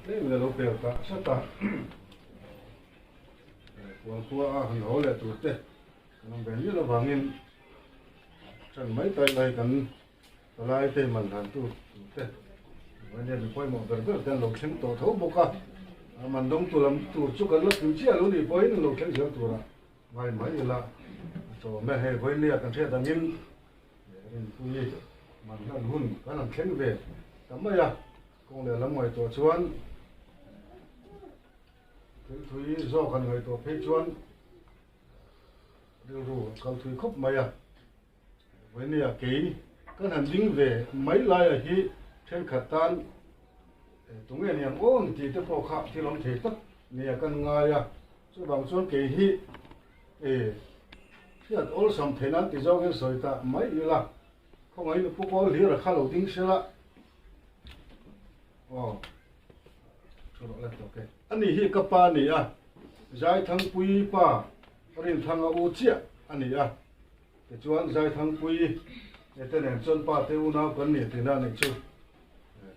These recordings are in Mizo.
Tlemin a lo pel ta hret a, Kual khua a han haw leh tur te kan awm ve mial avangin ṭan mai tai lai kan palai te man hlan tu tur te Vainia mi pawimawh ber ber te an lo thleng tawh tho bawk a, a man dawng tu lam tur chu kan la kim chiah lo nih pawhin an lo thleng zel turah ngai mai ila a chawm e. Hei Vainia kan hriat angin Rinpuii man hlan hun kan han thleng ve ta mai a. Kawng lehlam ngaihtuah chuan thil thui zawk han ngaihtuah phei chuan rilru a kal thui khawp mai a. Vawinia kei kan han ding ve mai laia hi thenkhat tan tunge ni ang aw ni tih te pawh kha thil awm thei tak nia kan ngai a. Chuvang chuan kei hi hriat awlsam theih nan ti zawngin sawi ta mai ila. Khawngaih nu pu kawl hlir a kha lo ding sela. Aw. Thu rawh le okay. Ani hi ka pa ni a. Zaithangpui pa Rinthanga u chiah a ni a. Tichuan Zaithangpui te nen chuan pa te unau kan ni tihna a nih chu.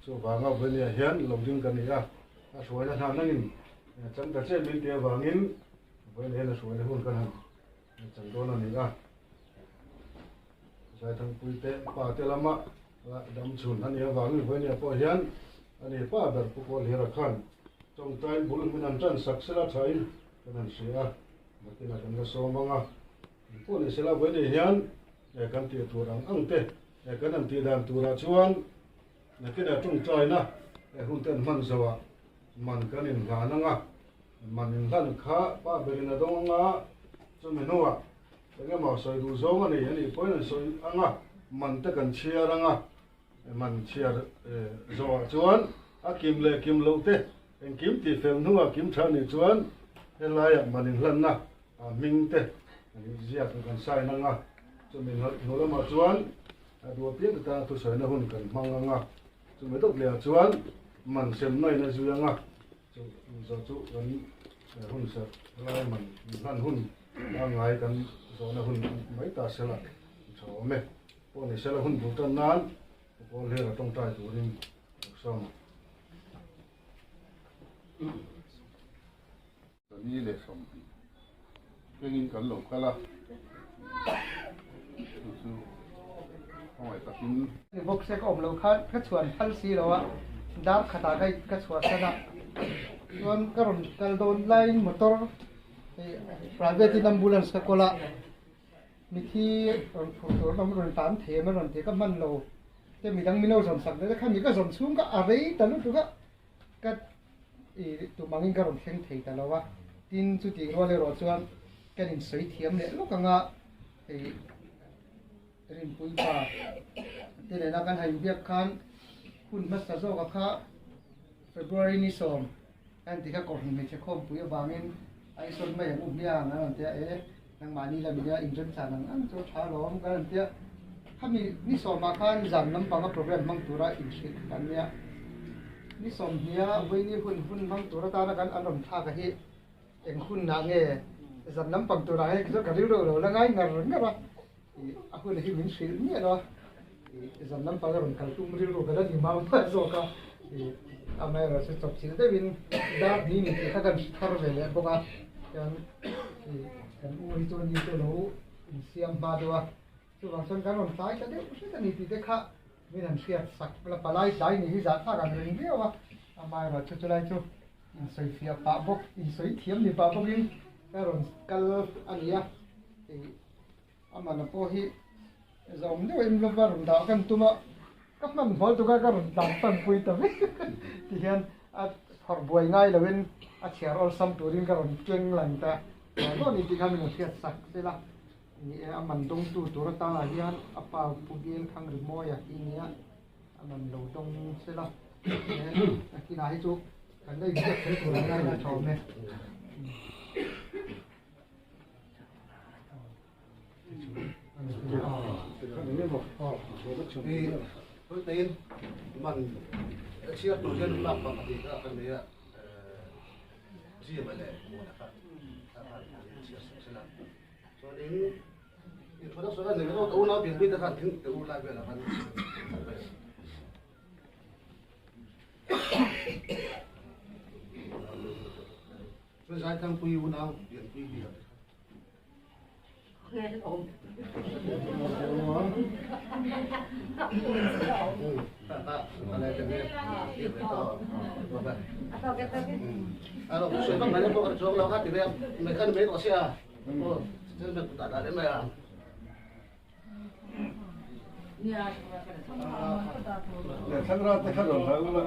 Chuvanga Venia hian lo ding ka ni a. A hruaina hna nangin chang ta che min ti avangin Venia hian a hruaina hun kan han Chang dawn a ni a, Zaithangpui te pa te lama dam chhun a nih avangin Vawinia pawh hian a ni pa ber Pu Kawlhira khan tawngtai bul min an tan sak sela thain kan han hria a, nakinah kan la sawm ang a, engpawh ni sela Vawinia hian kan tih tur ang ang te kan han tih dan turah chuan nakinah tawngtaina hun te an hman zohah man kan inhlan ang a. Man inhlan kha pa berin a dawng ang a, chumi hnuah eng emaw sawi duh zawng a nei a nih pawhin an sawi ang a, man te kan chhiar ang a, man chhiar zawhah chuan a kim leh kim loh te engkim tih fel hnuah kim tha nih chuan helaiah man inhlanna hming te kan inziak kan sign ang a, chumi hnu lamah chuan a duh apiang te tana thusawina hun kan hmang ang a, chumi dawt lehah chuan man semna in a zui ang a. Chu zawh chu kan hun serh lai man hlan hun pangngai kan zawhna hun mai ta sela tha awm e. Pawh ni sela hun bul tan nan Paul hian a tawngtai turin a sawm a. Ni leh 20 kengin kan lo kal a, chu chu khawngaih takin. Box e ka awm loh khan ka chhuan phal si lo a, dar khatah ka ka chhuahsan a, chuan ka rawn kal dawn laiin motor private in ambulance ka kawl a, mithi rawn phur tur an awm rawn tlan thei em a rawn ti ka hman lo te midang min lo zawn sak ve te kha mi ka zawn chhung ka a rei ta lutuk a ka I tum angin ka rawn thleng thei ta lo a, tin chutih rual erawh chuan kan insawi thiam leh lawk anga hei Rinpui pa te nena kan han inbiak khan hun hmasa zawka kha February ni 10 a inti kha Kohhran hmeichhe khawmpui avangin Aizawl mai ang u hmiang an rawn ti a, e nangmahni lam ina inremchan ang ang chu a tha alawm kan rawn ti a, khami ni sawmah khan zan lampanga program hmang tura inhrilh kan nia, ni 20 a vawiini hun hun hmang tur atana kan an rawn thlak a hi eng hunah nge zan lampang turah nge chu ka rilru lo la ngai ngar ngar a, ih a hun hi min hrilh miah lo a, ih zan lampanga rawn kal tum rilru ka la ni mau mai zawk a, ih amaherawhchu chawpchilh deuhin dar hnih ni tih kha kan hre thar ve leh bawk a, chuan ih kan u hi chu ni chu lo insiam hma deuh a, chuvang chuan kan rawn tlai ta deuh hret a ni tih te kha min han hriat sak la palai tlai ni hi zahthlak an reng viau a, amaherawhchu chulai chu insawi fiah pah bawk insawi thiam ni pah bawkin ka rawn kal a ni a, ih. Amana pawh hi zawm deuh em lova rawn dah kan tum a, ka hmanhmawh tuk a ka rawn tlan pan pui ta vek ti hian a phawrh buai ngai loin a chhiar awlsam turin ka rawn keng lang ta dawn ni tih kha min rawn hriat sak zel a, ni e a man dawngtu tur atangah hian a pa Pu Bial Khang Rimawia hi nia a man lo dawng sel a, a kinah hi chu kan la inbiak kher tur ang a tha awm e. Zaithangpuii unau Lianpuii mi ang Thlangra te kha rawn hlau ula.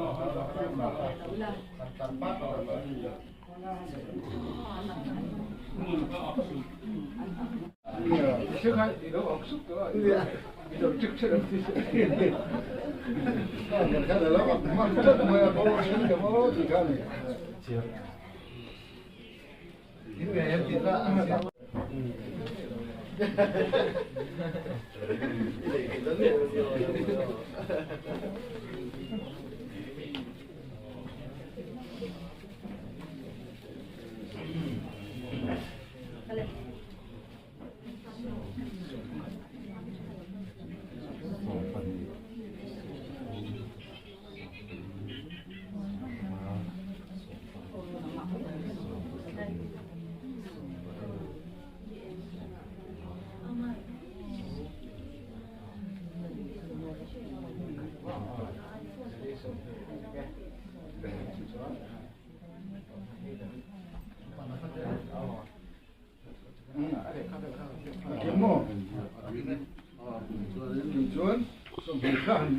Chuan sawmhnih kha han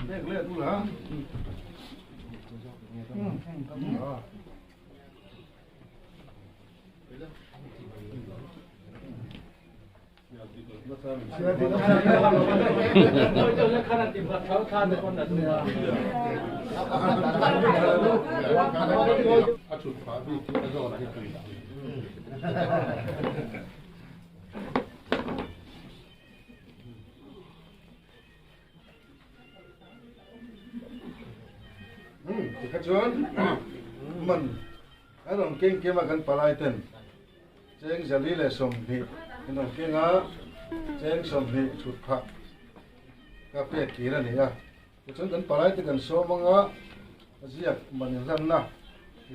pek leh duh la. A chhut phah bik hi a zawn hi tui. Tikha chuan man an rawn keng kim a kan palai ten cheng zali leh 20 an rawn keng a, cheng 20 thut phah ka pek kir a ni a. Tichuan kan palai te kan sawm anga ziak man inhlanna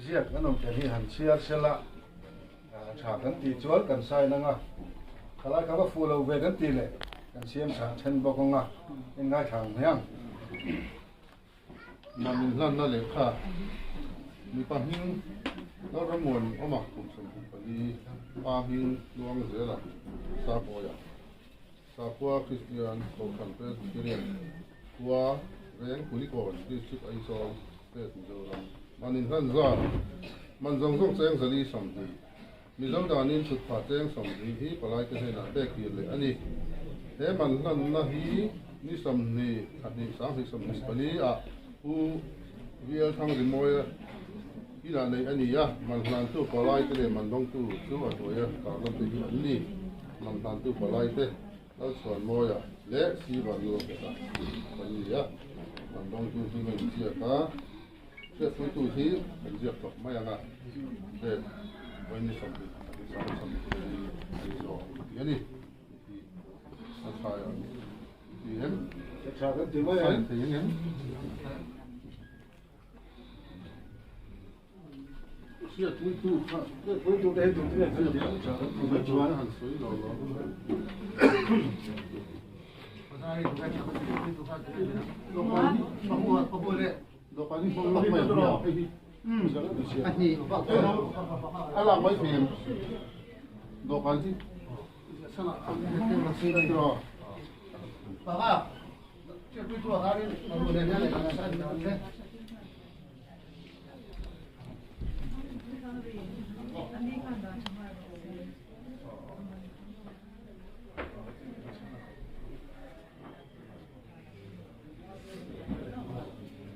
ziak an awm tel hi han chhiar sela tha kan tih chuan kan sign anga thalai kha va fuh lo ve kan tih leh kan siam tha then bawk anga en ngaithla ang hmiang. Man inhlanna lehkha mipa hming Lalramuan awma kum 24, pa hming Luangzela Sapawiah. Sakhua Kristian Kohhran Presbyterian khua Reng Kulikawn District Aizawl State Mizoram Man inhlan zat man zawng zawng cheng 420 Mizo danin chhut phah cheng 20 hi palaite hnenah pek kir leh a ni. He man hlanna hi ni 20 thla hnih 2024 ah Pu VL Thangrimawia inah neih a ni a, man hlantu palaite leh man dawngtu chu a hnuaia tarlante hi an ni. Man hlantu palaite Lalchhuanmawia leh Sivanlalketa an ni a, man dawngtu hming a inziak a, hriatpuitu hi kan ziak tawp mai ang a, date vawi 20 34 Aizawl tih a ni tih a thlai ang ti em? Tha kan ti mai ang. Thei ang em? Hriatpuitu kha Hriatpuitu te hi tun tinge kan ti ang tha kan ti mai chuan. Han sawi lo lo. Dawhkan hi hmang lawk mai ang hei hi. A lak mai thei em? Dawhkan hi.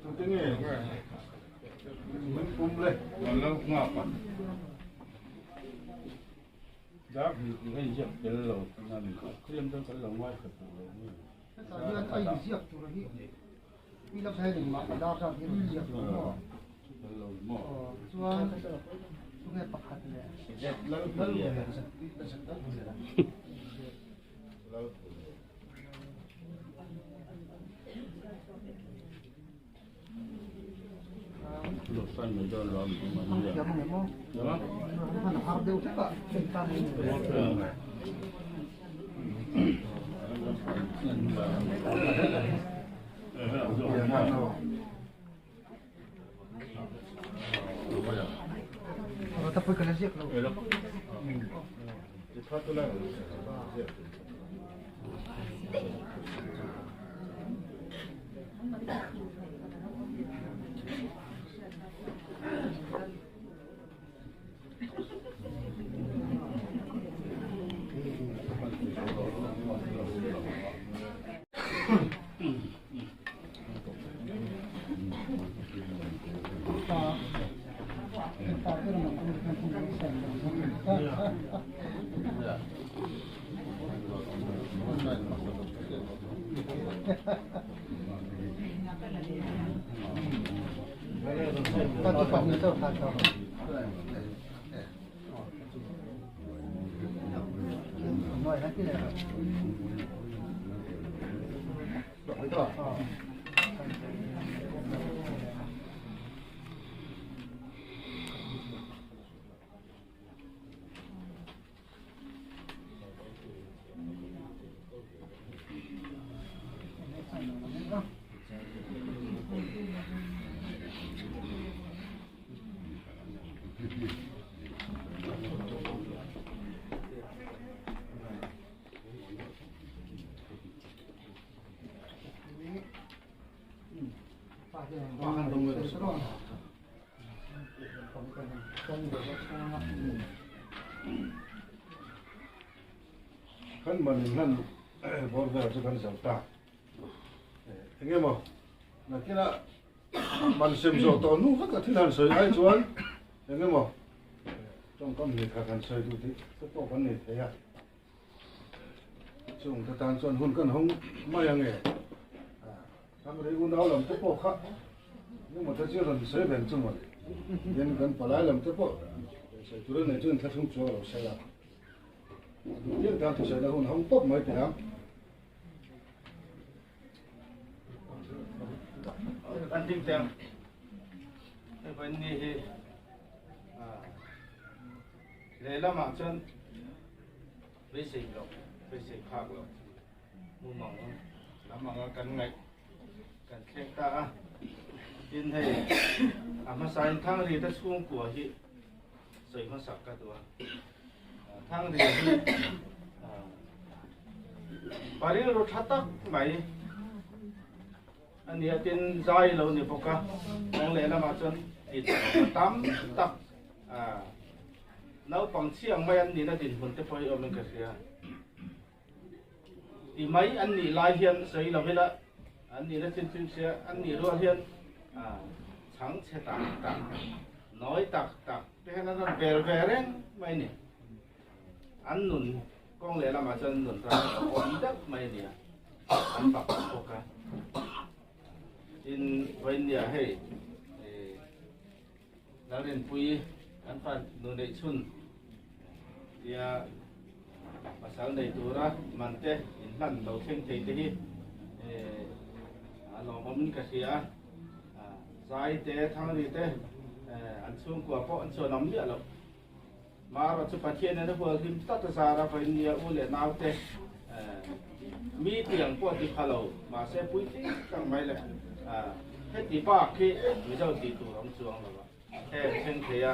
Tute nge min pum le? Lo ngak a. Dark ni tih hei ziak tel lo nan khriam chuan kan lo ngai khat duh lo nge. Hetah hian a inziak tur hi mi lam hian engmah a dar zat hi a rawn ziak lo maw? Tel lo maw? Aw chuan tunge pakhat leh? Kan man in hlan bawr vel chu kan zo ta. Enge maw nakina man sem zawh tawh hnu vek a thil han sawi ai chuan enge maw tawngkam hnih kha kan sawi duh tih te pawh kan nei thei a. Chung te tan chuan hun kan hawng mai ange. Ramri unau lam te pawh kha engemaw te chu rawn sawi reng chu mawle. Tin, kan palai lam te pawh sawi tur a nei chuan thlahrung chu a lo sawi a. A duh piang tan thusaina hun hawng pawp mai teh ang. Kan ding teh ang. Hei vawiin hi lehlamah chuan beisei loh, beisei phak loh. Mumang lam anga kan ngaih kan thleng ta a, tin hei a hmasain Thangri te chhungkua hi sawi hmasak ka duh a, Thangri hi pa rilru tha tak mai a ni a, tin zai lo ni bawk a, kawng lehlamah chuan tih tam tak naupang chhiang mai an nihna dinhmun te pawh hi awmin ka hria. Ti mai an nih lai hian sawi lo ila, an nihna chin chin hria an nih rual hian chhang chhe tak tak, nawi tak tak te hian an rawn bel ve reng mai a ni. An nun kawng leh lamah chuan nun ram a awm deuh mai a ni a, an fak bawk a. Tin, vawinia hei Lalrinpuii kan fa nu neih chhun tia pasal nei tura man te inhlan lo thleng thei te hi a lawmawm in ka hria a, zai te thangri te an chhungkua pawh an chuan awm miah loh. Marawh chu Pathian in a hual hlim tlat a zar a vawiin nia u leh nau te mi tiang pawh ti pha lo mahse puitling tak mai le heti bak hi Mizo tih tur awm chuang lo a heng thleng thei a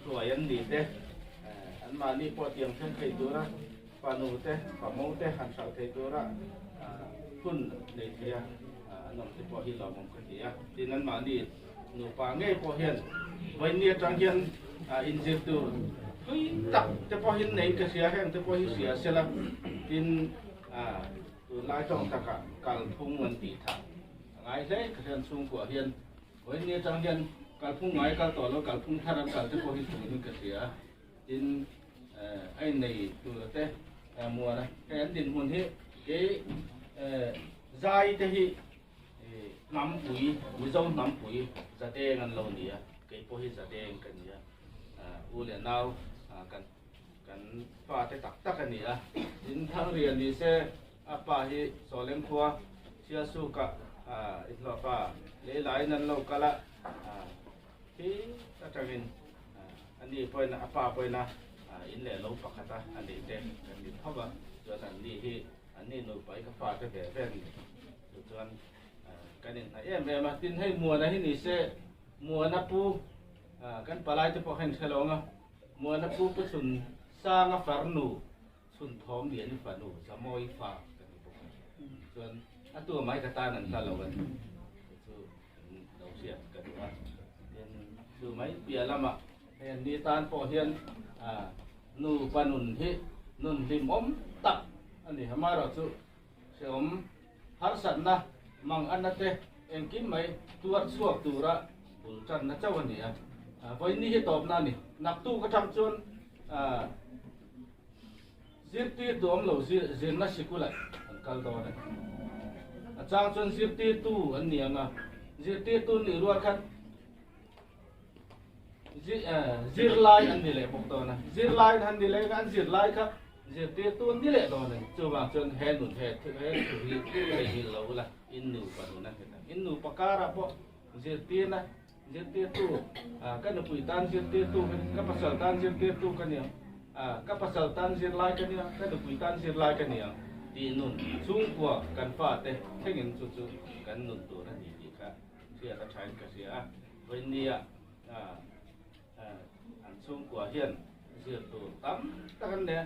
hruai an ni te anmahni pawh tiang thleng thei tura fanu te famo te han hralh thei tura hun nei thei a an awm te pawh hi lawmawm ka ti a tin anmahni Nupa ngei pawh hian vawiin atang hian inzir tur tui tak te pawh hi nei ka hria, heng te pawh hi hria sela tin tunlai tawng takah kalphung an tih thah a ngai hle ka hriat chhungkuah hian vawiin atang hian kalphung ngai kal tawh lo kalphung thar an kal te pawh hi turin ka hria tin a innei tura te muana hei an dinhmun hi kei zai te hi Hnampui, Mizo hnampui Zadeng an lo ni a, kei pawh hi Zadeng ka ni a, u leh nau kan kan pa te tak tak a ni a, tin Thangrian ni se a pa hi Sawleng khua Siasukah inhlawhfa lei laiin an lo kal a. Thi atangin ani pawhin a pa pawhin a in leh lo pakhat a a nih te kan ni tho va, chuan an ni hi an ni nupa hi ka fate ve ve an ni. Chu chuan kan inhnaih em em a, tin hei Muana hi ni se Muana pu kan palai te pawh kha in hre lo ang a, Muana pu pu chhun Sanga farnu chhun thawm lian i fanu Zamawi fa ka ni bawk a, chuan a tu mai ka tan an hla lo a ni. Chu chu lo hriat ka duh a, tin chu mai piah lamah hei an ni tan pawh hian nu pa nun hi nun hlimawm tak a ni. Amaherawhchu hrehawm harsatna mang anna te engkim mai tuar chhuak tura bul tanna chauh a ni a, vawiin hi tawpna a ni. Naktuk atang chuan Zirtirtu awm lo zirna sikul ah an kal dawn a ni. A chang chuan zirtirtu an ni ang a, zirtirtu nih rual khan zirlai an ni leh bawk dawn a, zirlai an ni leh an zirlai kha zirtirtu an ni leh dawn a ni. Chuvang chuan he nun he thu hi theihnghilh lo ula, in nupa nun a nghet ang. In nupa karah pawh zirtirna Zirtirtu, Ka nupui tan zirtirtu ka ni, ka pasal tan zirtirtu ka ni ang, ka pasal tan zirlai ka ni ang, ka nupui tan zirlai ka ni ang tih nun chhungkua kan fate thlengin chu chu kan nun tur a ni tih kha hriat a thain ka hria a. Vawinia an chhungkua hian zir tur tam tak an nei a,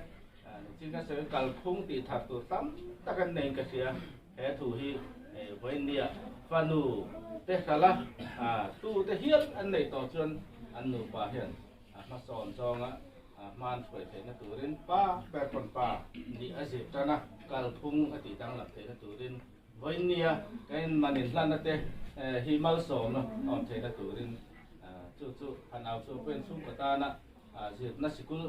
nichin ka sawi kalphung tih thar tur tam tak an neiin ka hria. He thu hi vawinia fanu te hrala tu te hial an neih tawh chuan an nupa hian a hmasawn zawnga hman hruai theihna turin pa ber pawn pa nih a zir tan a, kalphung a tih danglam theihna turin vawinia kan inman inhlanna te hi malsawmna awm theihna turin chu chu han au chhuah pawhin chhungkaw tana zirna sikul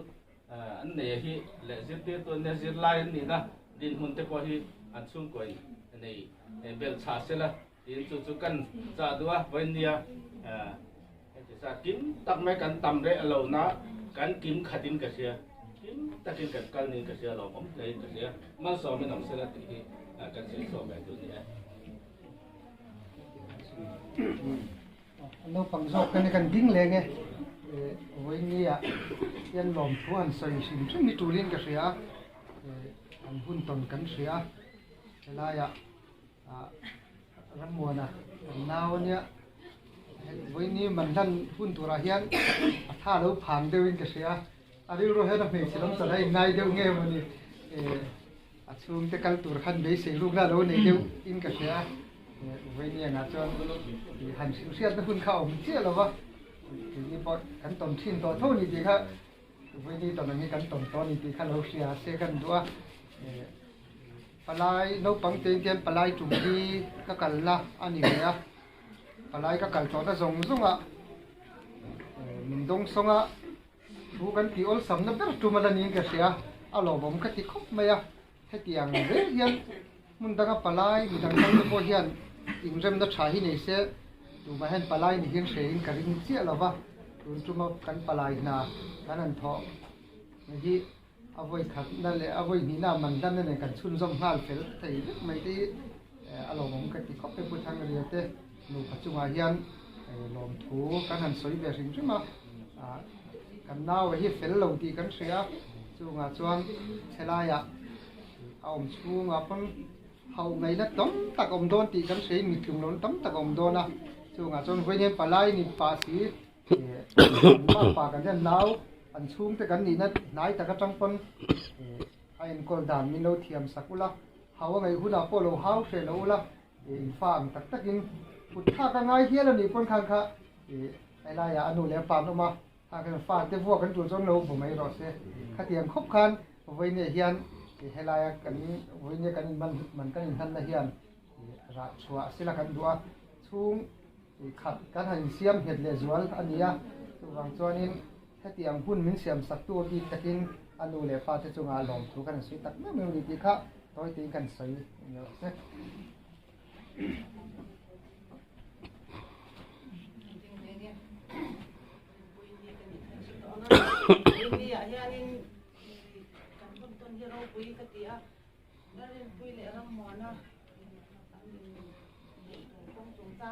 An nei hi leh zirtirtu an nia, zirlai an nihna dinhmun te pawh hi an chhungkaw in nei belh chhah sela tiin chu chu kan chah duh a, vawiin nia heti zat kim tak mai kan tam reh lo na kan kim khatin ka hria, kim takin kan kal niin ka hria, lawmawm hlein ka hria, malsawmin awm sela tih hi kan sawi chhuak ve duh ni e. Naupang zawk te kan ding leng e, vawinia hian lawmthu an sawi hrim hrim hi tulin ka hria a, an hun tawn kan hria a, helaiah Rammuana kan nau ania, vawiini man hlan hun turah hian a tha lo phang deuhin ka hria a, a rilru hian a hmeichhe lam chawlh a inngai deuh nge mawni, a chhungte kal tur khan beisei rukna a lo nei deuhin ka hria a. Vawiiniangah chuan han hrilhhriatna hun kha a awm chiah lo va, keini pawh kan tawn thin tawh tho a ni tih kha vawiini tawn ang hi kan tawn tawh a ni tih kha lo hria se kan duh a. Palai naupang te hian palai tum hi ka kalna a ni ve a, palai ka kal tawhna zawng zawngah min dawng sawng a, thu kan tih awlsamna ber tum a la niin ka hria, a lawmawm ka ti khawp mai a. Hetiang zel hian hmun danga palai mi dang dang te pawh hian inremna tha hi nei se tumah hian palai ni hian hrein ka ring chiah lo va, tun tuma kan palai hna kan han thawh hi a vawi khatna leh a vawi hnihna man hlanna nen kan chhunzawm nghal fel thei vek mai te hi a lawmawm ka ti khawp mai Pu Thangria te nupa chungah hian lawmthu kan han sawi ve hrim hrim a. Kan nau hi fel lo tih kan hria a, chungah chuan thelaiah a awm chhungah pawn hauh ngaihna tam tak a awm dawn tih kan hria in mittlung lohna tam tak a awm dawn a, chungah chuan vawiin palai ni pah si an pa pa kan hian nau an chhungte kan nihna hnai tak atang pawn a enkawl dan min lo thiam sak ula, hau a ngaih hunah pawh lo hau hreh lo ula, in fa ang tak takin kut thlak a ngai hial a nih pawn khan kha Helaiah a nu leh a pa an awm a, kha khan fa te vuak an tul chuan lo bu mai rawh se. Khatiang khawp khan vawinia hian helaia kan vawinia kan inman man kan inhlanna hian rah chhuah sila kan duh a, chhung khat kan han insiam nghet leh zual a ni a, chuvang chuanin hetiang hun min siam saktu a bik takin a nu leh pa te chungah lawmthu kan han sawi tak meuh meuh a ni tih kha tawi tein kan sawi rawh se.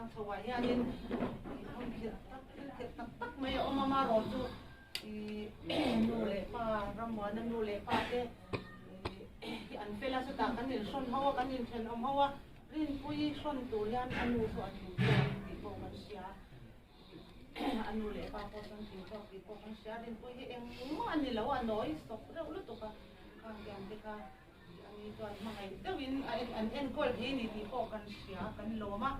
Chutiang chho ah hianin hun khirh tak thil khirh tak tak mai a awm a, amaherawhchu ih nu leh pa Rammuana nu leh pa te hi an fel a, chutah kan inhrawn ho a, kan inthenawm ho a, Rinpuii hrawn tur hian a nu chu a tling tawk tih pawh kan hria, a nu leh pa pawh chuan tling tawk tih pawh kan hria, Rinpuii hi engmah a ni lo, a nawi sawp reuh lutuk a, khang tiang te kha ani chuan hmangaih deuhin a en an enkawl thei a ni tih pawh kan hria, kan lawm a,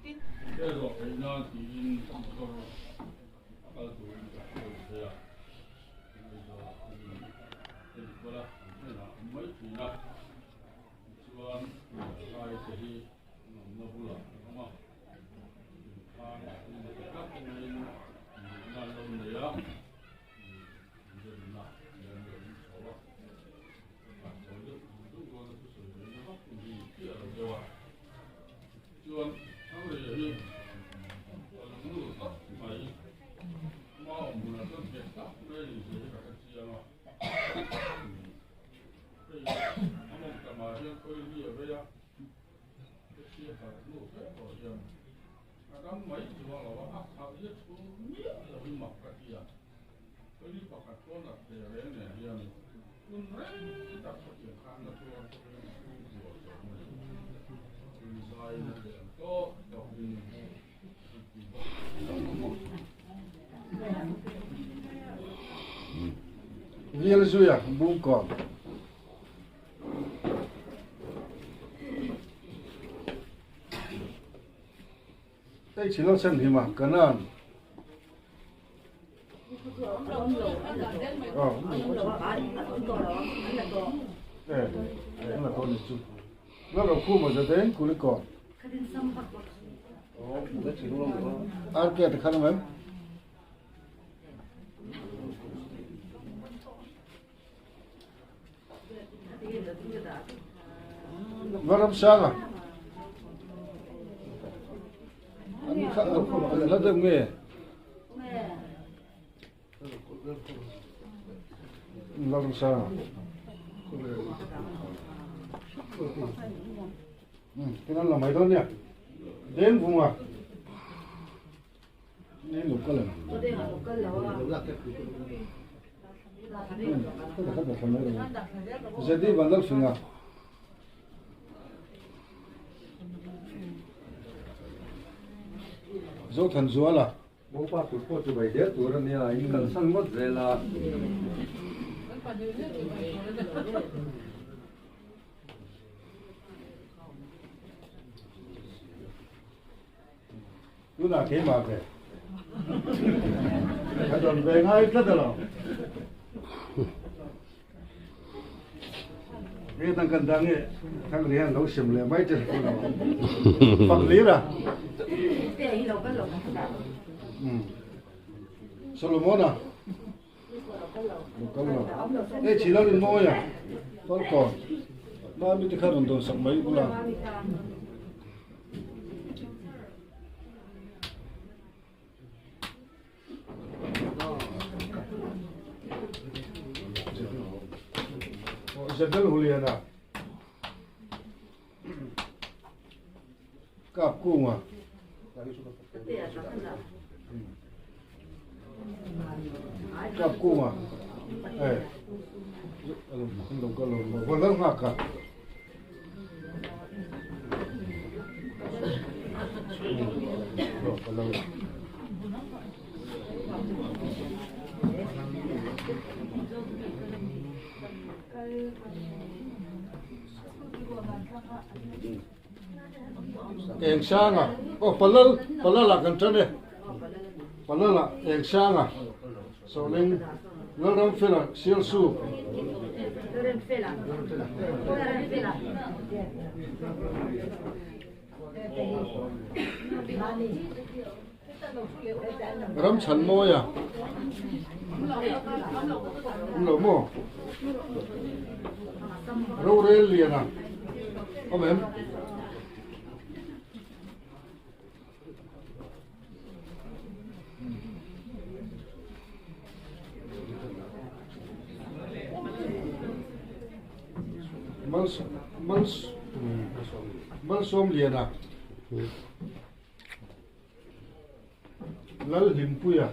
tin. He zawh theih nan tiin motor a kal turin ka hruai phei a, Aizawl an enkawl a, an hnenah awm mai thin a. Tichuan, lai te hi an awmna bulah an awm a, inkhang an ni ta tlat maiin inneihna an lo nei a, inremna an lo in chho a, a sawi deuh deuh dawn a thusawi mai na vak hun hi ni chiah lo deuh a. Tichuan, Thangreia hi a lunglu tak mai, ama awm hunah chuan nghet tak mai a inzia hi ka hre chiang a. Hei a mawng tamah hian khawi a vei a, heti harh hnu fe pawh hian a dam mai chuang lo a, a khalh hi a chhung miah lo hi mak ka ti a, khawi pakhat pawh nat ve reng nen hian hun rei tak khawtiang khan na tuar pawh hian chhungkua zawm a ni. Inzai na te an tawk tawkin an ti bawk. Rial zuia Bungkawn. Hei chilo chan hi ma kanan. Eh, an la to ni chu. La ro khu ma zaden kulikon. RK te khan mem. Varam sanga. An kha an la deuh nge. Varam sanga. Tin an la mai dawn nia. Deng vunga. Nên lục cái lần. Jadi bandar sunga. Zo than zuala. Mopa kut pawh chu bai der tur a nia, in kalsan ngawt zel a. Tunah keimah ve. Ka dawn ve ngai tlat a lo. Nge dang kan dang e thang ri hian lo sem leh mai che ko lo. Fak lir a. Solomona. Lo kal lo. E chi lo in mawi a. Falkawn. Mami te kha rawn dawn sak mai ula. Isabel Juliana. Kap kunga. Kap kunga. Eh. Lo ka lo lo lo nga ka. Lo ka lo. Eng sanga aw palal palal ah kan tan e palal ah eng sanga sawleng Lalramfela Sialsu Ramchhanmawia awm lo maw rorel liana awm em Malsawm Liana. Lalhlimpuia.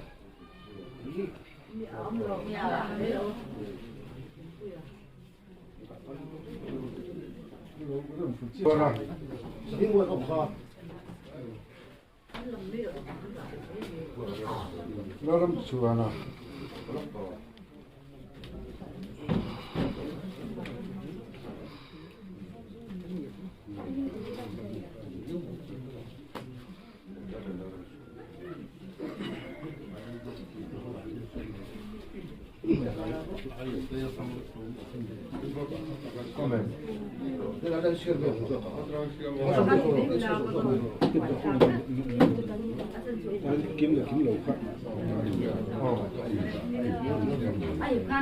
Lalramchhuana.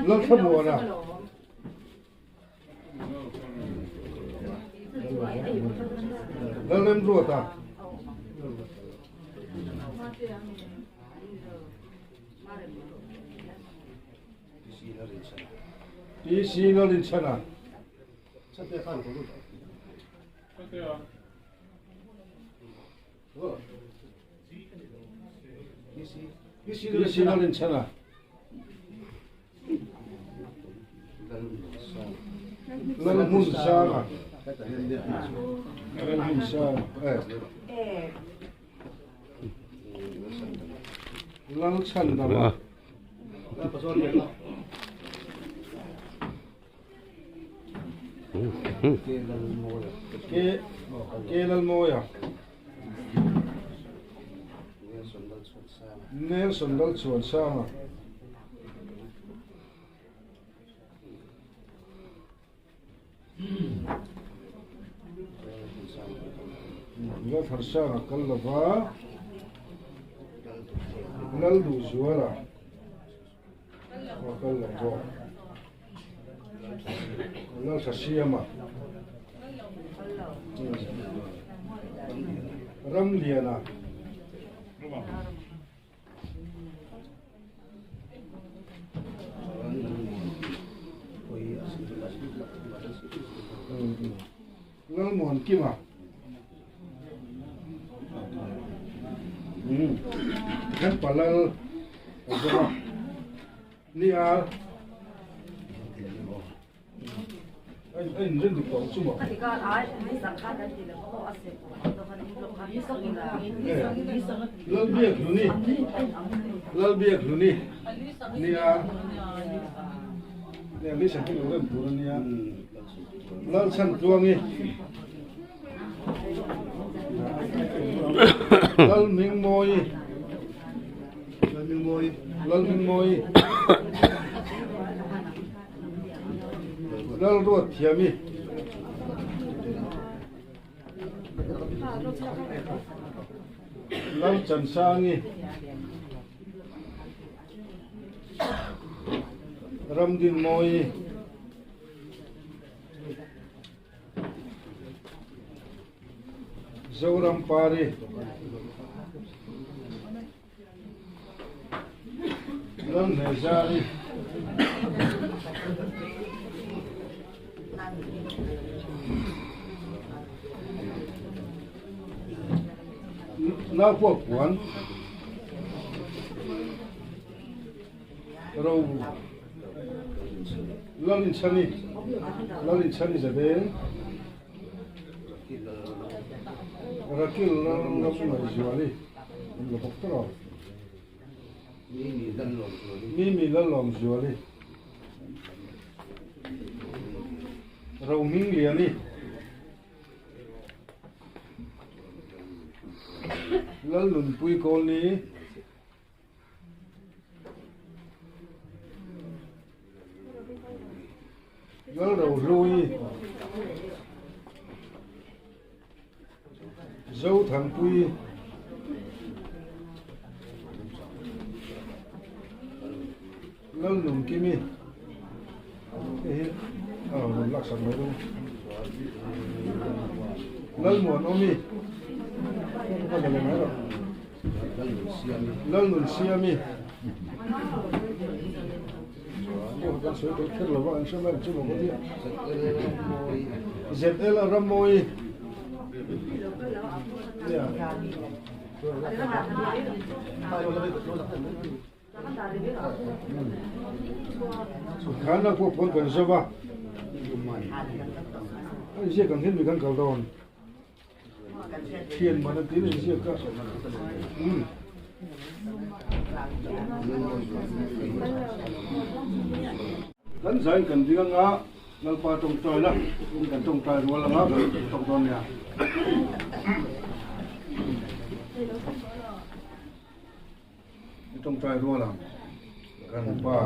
Lalthlamuana. Lalremruata. PC Lalrinchhana. PC Lalrinchhana. Lalhmunsanga. Lalhmunsanga. Eh. Lalchhandama. Ke Ke Lalmawia. Nelson Lalchhuansanga. Laltharsanga kal lova Lalduhzuala a kal lo bawk. Lalthasiama Ramliana. Lalmuankima. Kan palal ni a. Lalbiakhluni Lalbiakhluni nia nia ni sakhi lo rem tur ania Lalchhantluangi Lalmingmawi Lalmingmawi Lalmingmawi Lalruatthiami. Lalchansangi. Ramdinmawi. Zorampari. Lalhmezari. Nau puan Ro Lalinchhani Lalinchhani Zadeng Rakil Lalramngaihzuali an la bawk tawh a. Mimi Lalawmzuali Rohmingliani Lalnunpui Kawlni Lalrohlui Zothanpui Lalnungkimi hei hi a rawn laksak mai dawn Lalmuanawmi Lalnunsiami Kan sawi tel kher lova an hre mai ang chu maw ka tia. ZL Rammawi. Khan la pawh pawn kan zauh a, a inziak ang hian mi kan kal dawn. Thian man a tiin a inziak a. Kan zain kan ding anga Lalpa tawngtai la, kan tawngtai rual anga kan tawk dawn nia. I tawngtai rual ang. Kan Pa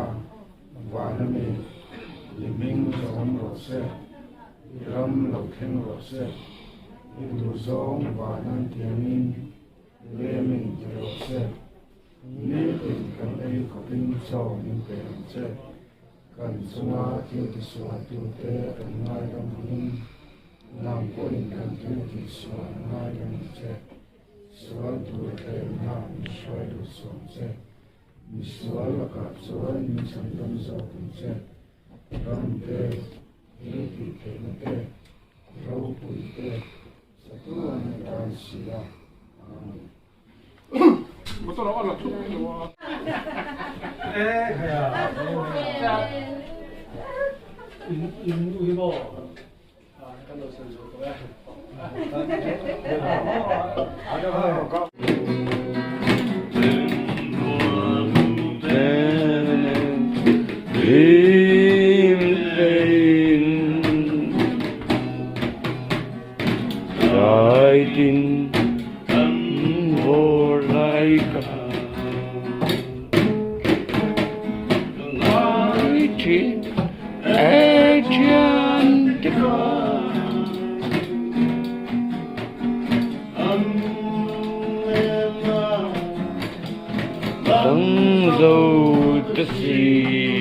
vana mi i hming lo awm rawh se, i ram lo thleng rawh se, i duhzawng vanan tiangin lemin ti rawh se, nitin kan ei khawpin chaw min pe ang che, kan chunga thil tisualtute kan ngaidam angin nang pawhin kan thil tihsual ngaidam ang che. Sual tur thlehna min hruai duh suam che. Misual lakah chuan min chhandam zawk ang che. Ram te, thil tih theihna te, ropui te, chatuan a tan si a. Amen. Motor a la thup lo a. In in nu hi maw kan lo sawi zo tawh e. Dang zo ta si.